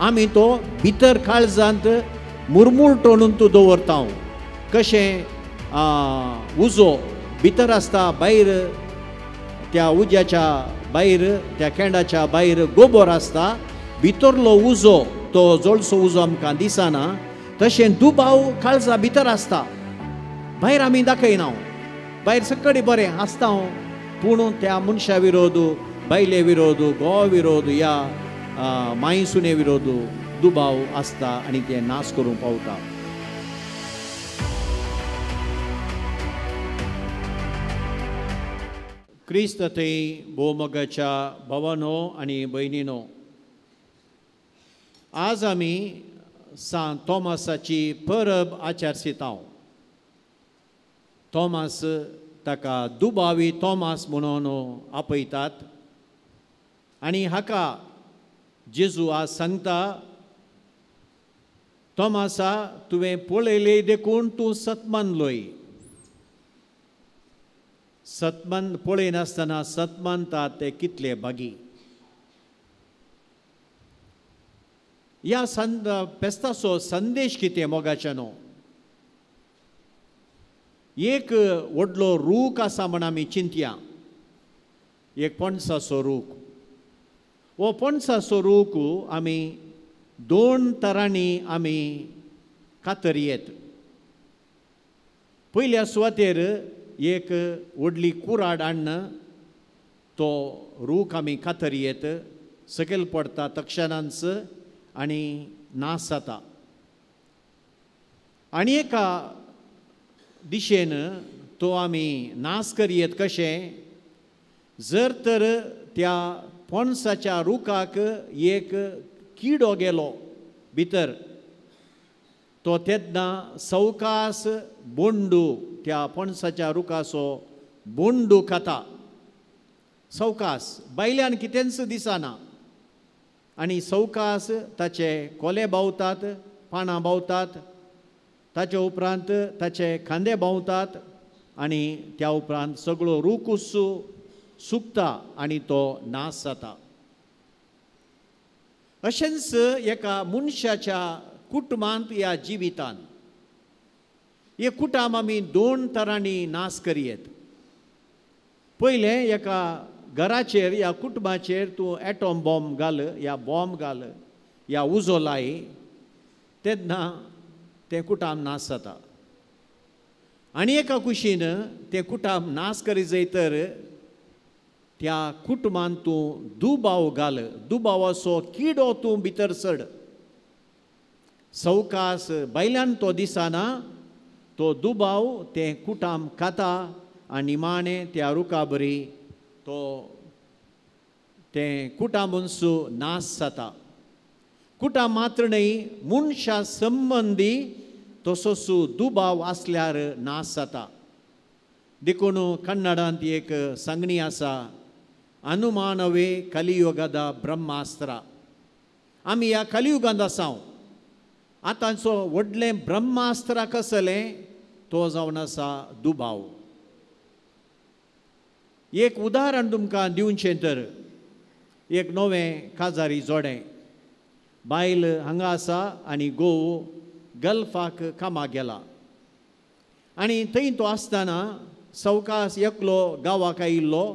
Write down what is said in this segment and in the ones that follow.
आमी तो भितर काळजांत मुरमुरटोणून तूं दवरता. कशें उजो भितर आसता, भायर त्या उज्याच्या भायर त्या केंडाच्या भायर गोबोर आसता, भितरलो उजो तो जळसो उजो आमकां दिसना. तशें दुबाव काळजा भितर आसता, भायर आमी दाखयना, भायर सगळे बरें आसता, पूण त्या मनशा विरोध, बायले विरोध, घोवा विरोध या माई सुने विरोध दुबाव आसता आनी ते नाश करूंक पावता. क्रिस्त थंय भोवमोगाच्या भावानो आनी भयणीनो, आज आमी सांत तोमासाची परब आचरसितांव. तोमास ताका दुबावी तोमास म्हणून आपयतात आनी हाका जेजू आज सांगता, तोमासा तुवें पळयलें देखून तूं सतमानलोय. सतमान पळयनासतना सतमानतात ते कितले भागी. ह्या फेस्ताचो संदेश कितें मोगाच्यानो? एक व्हडलो रूख आसा म्हण आमी चिंतया, एक पणसाचो रूख. हो पणसाचो रूख आमी दोन तरांनी आमी कातरयेत. पयल्या सुवातेर एक व्हडली कुराड हाडून तो रूख आमी कातरयेत, सकयल पडटा तक्षणांच आनी नाश जाता. आनी एका दिशेन तो आमी नाश करयेत. कशें? जर तर त्या पणसाच्या रुखाक एक किडो गेलो भितर, तो तेन्ना सवकास बोंडू त्या पणसाच्या रुखाचो बोंडू खाता, सवकास, भायल्यान कितेंच दिसना, आनी सवकास ताचे कोले बावतात, पानां बावतात, ताचे उपरांत ताचे खांदे बावतात आनी त्या उपरांत सगळो रूख सुकता आनी तो नाश जाता. अशेंच एका मनशाच्या कुटुंबांत ह्या जिवितान हे कुटुंब आमी दोन तरांनी नाश करयेत. पयलें, एका घराचेर ह्या कुटुंबाचेर तूं एटॉम बॉम्ब घाल या बॉम्ब घाल या उजो लाय, तेन्ना तें कुटुंब नाश जाता. आनी एका कुशीन तें कुटुंब नाश करी जाय तर त्या कुटुंबान तूं दुबाव घाल, दुबावाचो किडो तूं भितर चड, सवकास भायल्यान तो दिसना, तो दुबाव तें कुटुंब खाता आनी निमाणें त्या रुखा बरी तो तें कुटुंबूच नाश जाता. कुटुंब मात्र न्हय, मनशा संबंदी तसोच दुबाव आसल्यार नाश जाता. देखून कन्नडांत एक सांगणी आसा, अनुमानवे कलियुगाद ब्रह्मास्त्र. आमी ह्या कलियुगांत आसा, आतांचो व्हडलें ब्रह्मास्त्र कसलें? तो जावन आसा दुबाव. एक उदाहरण तुमकां दिवचें तर, एक नवें काजारी जोडें, बायल हांगा आसा आनी घोव गल्फाक कामाक गेला, आनी थंय तो आसतना सवकास एकलो गांवाक आयिल्लो,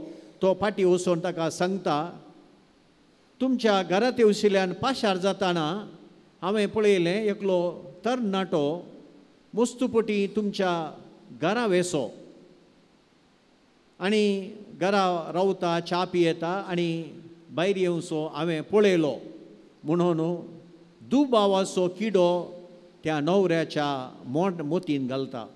तो फाटीं वचून ताका सांगता, तुमच्या घरांत येवशिल्ल्यान पाशार जाताना हांवें पळयलें एकलो तरणाटो मुस्तुपटी तुमच्या घरा वेसो आनी घरा रावता, च्या पियेता आनी भायर येवचो हांवें पळयलो. म्हणून दुबावाचो किडो त्या न्हवऱ्याच्या मोतीन घालता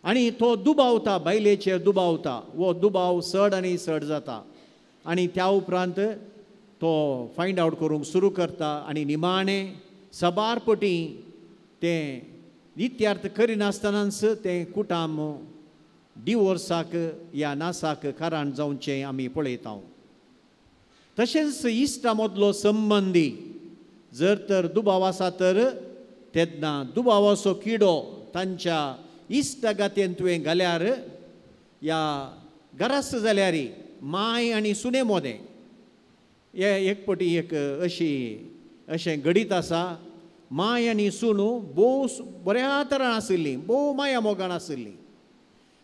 आनी तो दुबावता, बायलेचेर दुबावता. हो दुबाव चड आनी चड जाता आनी त्या उपरांत तो फायंड आवट करूंक सुरू करता आनी निमाणें सबार पटी तें नित्यार्थ करिनासतनाच तें कुटुंब डिवोर्साक या नासाक कारण जावचें आमी पळयता. तशेंच इश्टा मदलो संबंदी जर तर दुबाव आसा तर तेन्ना दुबावाचो किडो तांच्या इश्टागातेन तुवें घाल्यार या घरास जाल्यार माय आनी सुने मोदें हे एक पटी एक अशी अशें घडीत आसा, माय आनी सून भोव बऱ्या तरान आशिल्लीं, भोव माया मोगान आशिल्लीं.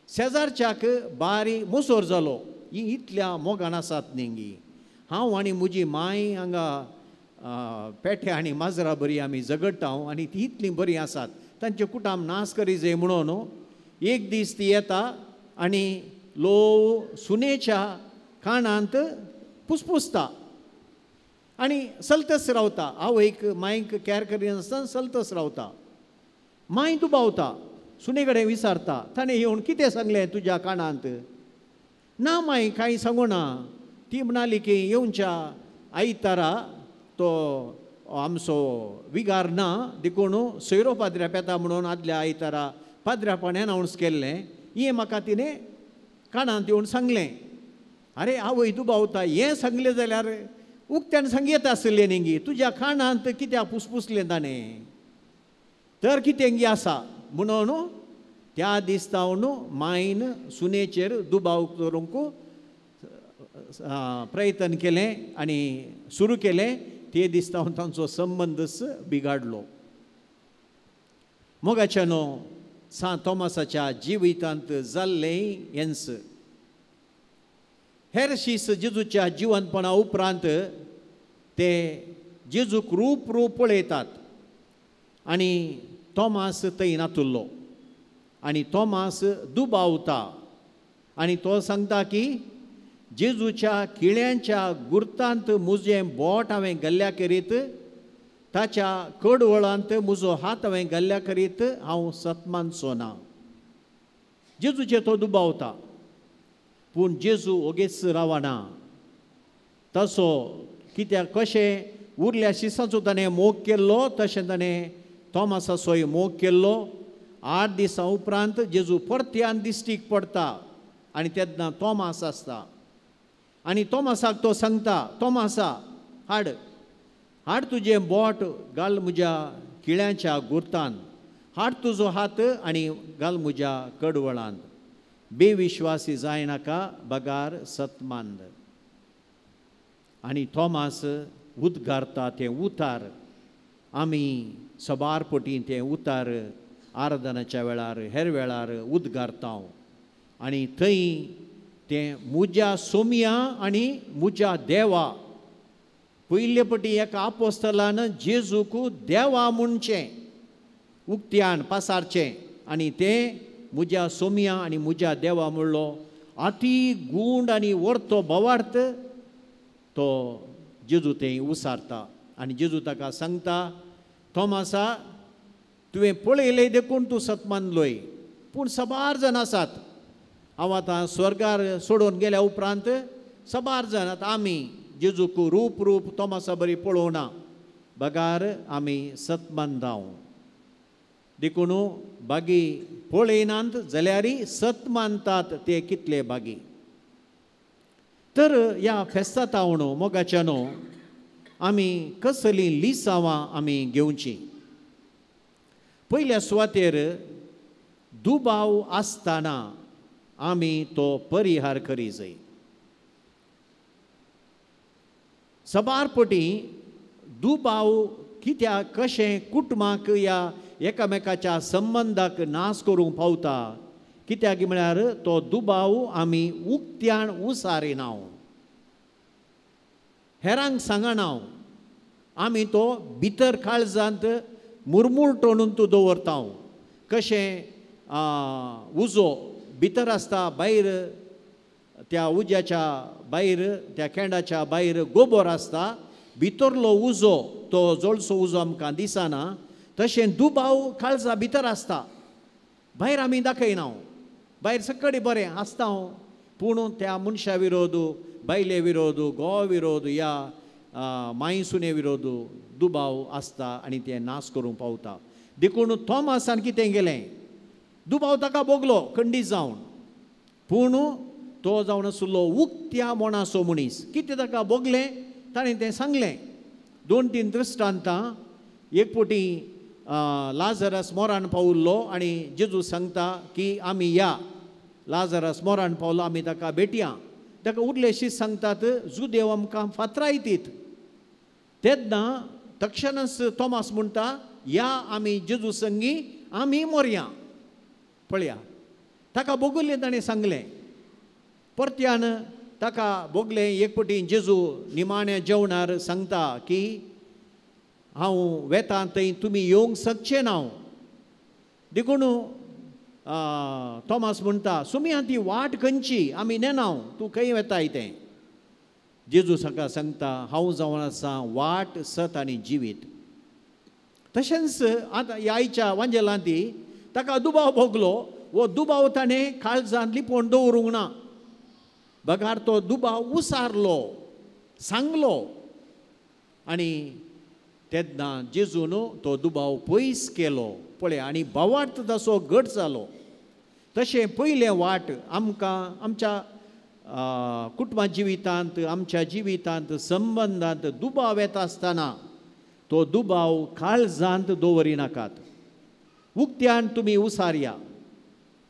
शेजारच्याक बारी मोसोर जालो, ही इतल्या मोगान आसात न्ही, हांव आनी म्हजी माय हांगा पेठे आनी माजरा बरी आमी झगडटा आनी ती इतलीं बरीं आसात, तांचे कुटाम नाश करी जाय म्हणून एक दीस ती येता आनी लोव सुनेच्या कानांत पुसपुसता आनी सलतस रावता. आवयक मायक कॅर करिनासतना सलतस रावता. माय दुबावता, सुने कडेन विचारता, ताणें येवन कितें सांगलें तुज्या कानांत? ना माय कांय सांगूना. ती म्हणाली की येवच्या आयतारा तो आमचो विगार ना देखून सोयरो पाद्र्या पेता म्हणून आदल्या आयतारा पाद्र्यापण एनावन्स केल्लें, हें म्हाका तिणें कानांत येवन सांगलें. आरे आवय दुबावता, हें सांगलें जाल्यार उक्त्यान सांगयत आसलें न्ही, तुज्या कानांत कित्याक पुसपुसलें ताणें, तर कितें गी आसा म्हणून त्या दिसतावन मायन सुनेचेर दुबाव करूंक प्रयत्न केलें आनी सुरू केलें. ते दिसतावन तांचो संबंदच बिगाडलो. मोगाच्यानो सांत तोमासाच्या जिवितांत जाल्लें हेंच. हेर शीस जेजूच्या जिवनपणा उपरांत ते जेजूक रूप रूप पळयतात आनी तोमास थंय नातुल्लो आनी तोमास दुबावता आनी तो सांगता की जेजूच्या किळ्यांच्या गुर्तांत म्हजें बोट हांवें गल्ल्या करीत, ताच्या कडवळांत म्हजो हात हांवें गल्ल्या करीत हांव सतमानचो ना. जेजूचेर तो दुबावता, पूण जेजू ओगेच रावना. तसो कित्याक कशें उरल्या शिसाचो ताणें मोग केल्लो तशें ताणें तोमासाचोय मोग केल्लो. 8 दिसां उपरांत जेजू परत्यान दिश्टीक पडटा आनी तेन्ना तोमास आसता आनी तोमासाक तो सांगता, तोमासा हाड हाड तुजें बोट घाल म्हज्या किळ्यांच्या गुर्तान, हाड तुजो हात आनी घाल म्हज्या कडवळान, बेविश्वासी जायनाका बगार सतमांद. आनी तोमास उद्गारता तें उतार, आमी सबार पटी तें उतार आराधनाच्या वेळार हेर वेळार उद्गारता आनी थंय तें म्हज्या सोमया आनी म्हज्या देवा. पयले पटी एका आपोस्तलान जेजूक देवा म्हणचें उक्त्यान पासारचें आनी तें म्हज्या सोमया आनी म्हज्या देवा म्हणलो. आती गूंड आनी वर्तो बोवार्थ तो जेजू थंय उसारता आनी जेजू ताका सांगता, तोमासा तुवें पळयलें देखून तूं सतमानलोय, पूण सबार जाण आसात हांव आतां स्वर्गार सोडून गेल्या उपरांत सबार जाण आतां आमी जेजूक रूप रूप तोमासा बरी पळोवना, बगार आमी सतमानदाव. देखून बागी पळयनात जाल्यारय सत मानतात ते कितले बागी. तर ह्या फेस्ता तावन मोगाच्यानो आमी कसलीं लिसांवां आमी घेवचीं. पयल्या सुवातेर दुबाव आसतना आमी तो परिहार करी जाय. सबार पटी दुबाव कित्याक कशें कुटुंबाक या एकामेकाच्या संबंदाक नाश करूंक पावता, कित्याक म्हळ्यार तो दुबाव आमी उक्त्यान उसारिना, हेरांक सांगना, आमी तो भितर काळजांत मुरमुरटोणून तूं दवरता. कशें उजो भितर आसता, भायर त्या उज्याच्या भायर त्या केंडाच्या भायर गोबोर आसता, भितरलो उजो तो जळसो उजो आमकां दिसना, तशें दुबाव काळजा भितर आसता, भायर आमी दाखयना, भायर सगळे बरें आसता, पूण त्या मनशा विरोध, बायले विरोध, घोवा विरोध या माय सुने विरोध दुबाव आसता आनी ते नाश करूंक पावता. देखून तोमासान कितें केलें, दुबाव ताका भोगलो खंडीत जावन, पूण तो जावन आसलो उक्त्या मनाचो मनीस. कितें ताका भोगलें ताणें तें सांगलें. 2-3 दृश्टांतां. एक पटी लाजरस मोरान पावल्लो आनी जेजू सांगता की आमी या, लाजरस मोरान पावलो आमी ताका भेटया. ताका उरलेशी सांगतात जुदेव आमकां फातरायतीत. तेन्ना तक्षणच तोमास म्हणटा या आमी जेजू संगी आमी मोरया. पळया ताका भोगल्लें ताणें सांगलें. परत्यान ताका भोगलें एक पटी जेजू निमाण्या जेवणार सांगता की हांव वेता थंय तुमी येवंक शकचे ना. देखून तोमास म्हणटा सुमया ती वाट खंयची आमी नेना तूं खंय वेताय तें. जेजू ताका सांगता हांव जावन आसा वाट सत आनी जिवीत. तशेंच आतां ह्या आयच्या वांजेलांत ताका दुबाव भोगलो. हो दुबाव ताणें काळजांत लिपोवन दवरूंक ना, बगार तो दुबाव उसारलो सांगलो आनी तेन्ना जेजून तो दुबाव पयस केलो. पळय आनी भावार्थ तसो घट जालो. तशें पयलें वाट आमकां आमच्या कुटुंबा जिवितांत आमच्या जिवितांत संबंदांत दुबाव येता आसतना तो दुबाव काळजांत दवरिनाकात. उक्त्यान तुमी उसारया,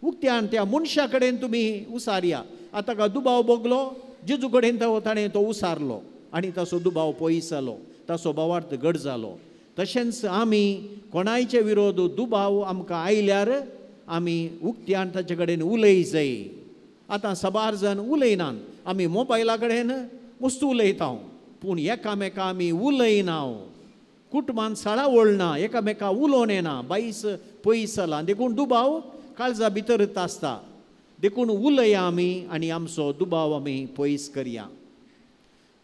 उक्त्यान त्या मनशा कडेन तुमी उसारया. आतां ताका दुबाव भोगलो जेजू कडेन तो ताणें तो उसारलो आनी ताचो दुबाव पयस जालो, ताचो भावार्थ घट जालो. तशेंच आमी कोणायचे विरोध दुबाव आमकां आयल्यार आमी उक्त्यान ताचे कडेन उलय जाय. आतां साबार जाण उलयनात, आमी मोबायला कडेन मस्त उलयता पूण एकामेका आमी उलयना. कुटुंबान साळा वळना, एकामेका उलोवन येना, बायस पयस जाला देखून दुबाव काळजा भितरच आसता. देखून उलया आमी आनी आमचो दुबाव आमी पयस करया.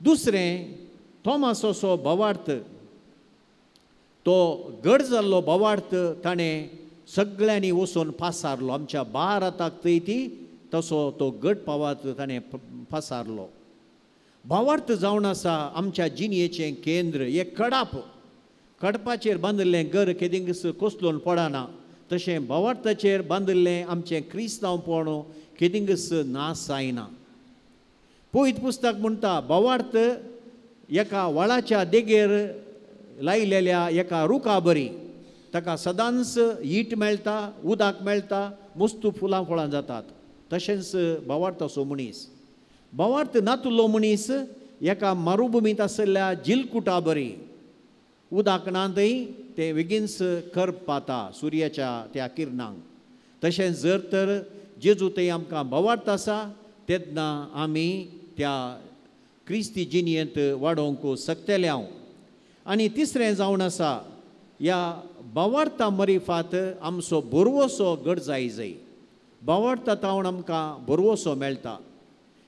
दुसरें थॉमस असो भावार्थ तो घट जाल्लो भावार्थ ताणें सगळ्यांनी वचून पासारलो. आमच्या भारताक थंय ती तसो तो घट पावात ताणें पासारलो. भावार्थ जावन आसा आमच्या जिणयेचें केंद्र. एक कडाप, कडपाचेर बांदिल्लें घर केदींच कोसलून पडना, तशें भावार्थाचेर बांदिल्लें आमचें क्रिस्तांवपण केदींच नाश जायना. पवित्र पुस्तक म्हणटा भावार्थ एका व्हाळाच्या देगेर लायलेल्या एका रुखा बरी, ताका सदांच हीट मेळटा, उदक मेळटा, मस्तू फुलां फळां जातात. तशेंच भावार्थाचो मनीस, भावार्थ नातुल्लो मनीस एका मरुभुमींत आशिल्ल्या जिलकुटा बरी, उदक ना थंय तें बेगीनच करपाता सुर्याच्या त्या किरणांक. तशेंच जर तर जेजू थंय आमकां भावार्थ आसा तेन्ना आमी त्या क्रिस्ती जिणयेंत वाडोवंक शकतले हांव. आनी तिसरें जावन आसा ह्या भावार्था मरिफात आमचो भरवसो घट जाय जाय. भावार्था तावन आमकां भरवसो मेळटा.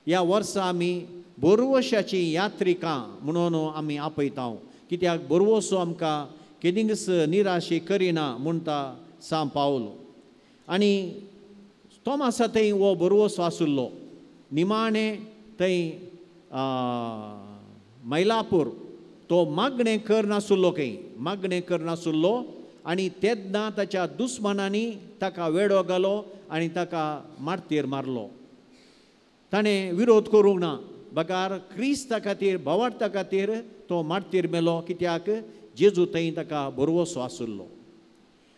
ह्या वर्सा आमी भरवशाची यात्रिकां म्हणून आमी आपयता, कित्याक भरवसो आमकां केदींच निराशी करिना म्हणटा सांव पावल. आनी तोमासा थंय हो भरवसो आशिल्लो. निमाणें थंय मैलापूर तो मागणें करनासलो, खंय मागणें करनासलो आनी तेन्ना ताच्या दुस्मानांनी ताका वेडो घालो आनी ताका मारतेर मारलो. ताणें विरोध करूंक ना, बगार क्रिस्ता खातीर भावार्था खातीर तो मारतेर मेलो, कित्याक जेजू थंय ताका भरवसो आशिल्लो.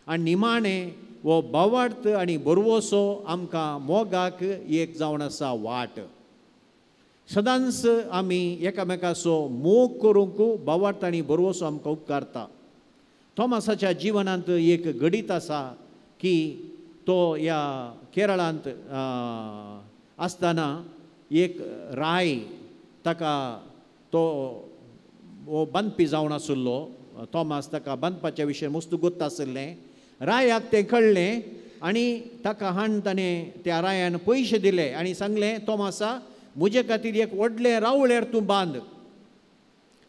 आनी निमाणें हो भावार्थ आनी भरवसो आमकां मोगाक एक जावन आसा वाट. सदांच आमी एकामेकाचो मोग करूंक भावार्थ आनी भरवसो आमकां उपकारता. थॉमसाच्या जिवनांत एक घडीत आसा की तो ह्या केरळांत आसतना एक राय ताका तो हो बांदपी जावन आशिल्लो. थॉमस ताका बांदपाच्या विशय मस्त गोत्त आशिल्लें. रायाक तें कळ्ळें आनी ताका हाडून ताणें त्या रायान पयशे दिले आनी सांगलें, थॉमसा म्हजे खातीर एक व्हडलें रावळ्यार तूं बांद.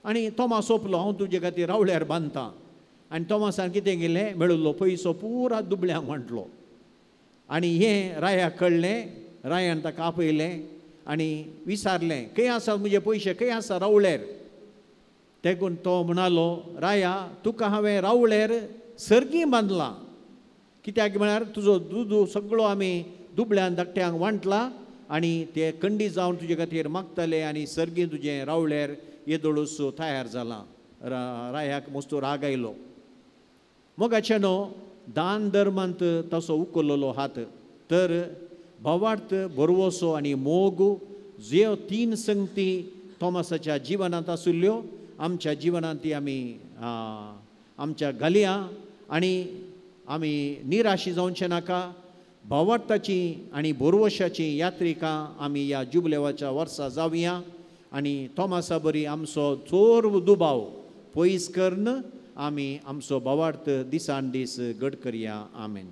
आनी थॉमस सोंपलो, हांव तुजे खातीर रावळ्यार बांदता. आनी थॉमसान कितें केलें, मेळिल्लो पयसो पुरा दुबळ्यांक वांटलो. आनी हें रायाक कळ्ळें, रायान ताका आपयलें आनी विचारलें, खंय आसा म्हजे पयशे, खंय आसा रावळेर? तेगून तो म्हणालो, राया तुका हांवें रावळेर सर्गी बांदला, कित्याक म्हळ्यार तुजो दुदू सगळो आमी दुबळ्यान धाकट्यांक वांटला आनी ते कंडी जावन तुजे खातीर मागतले आनी सर्गी तुजें रावळेर येदोळूस तयार जालां. रायाक मस्तो राग आयलो. मोगाचे न्हू दान धर्मांत तसो उखल्लो हात. तर भावार्थ भरवसो आनी मोग ज्यो तीन संगती थॉमसाच्या जिवनांत आशिल्ल्यो आमच्या जिवनांत ती आमी आमच्या घालया आनी आमी निराशी जावचें नाका. भावार्थाची आनी भरवशाची यात्रिकां आमी ह्या जुबलेवाच्या वर्सा जावया आनी थॉमसा बरी आमचो चोर दुबाव पयस करून आमी आमचो भावार्थ दिसान दीस घट करया. आमेन.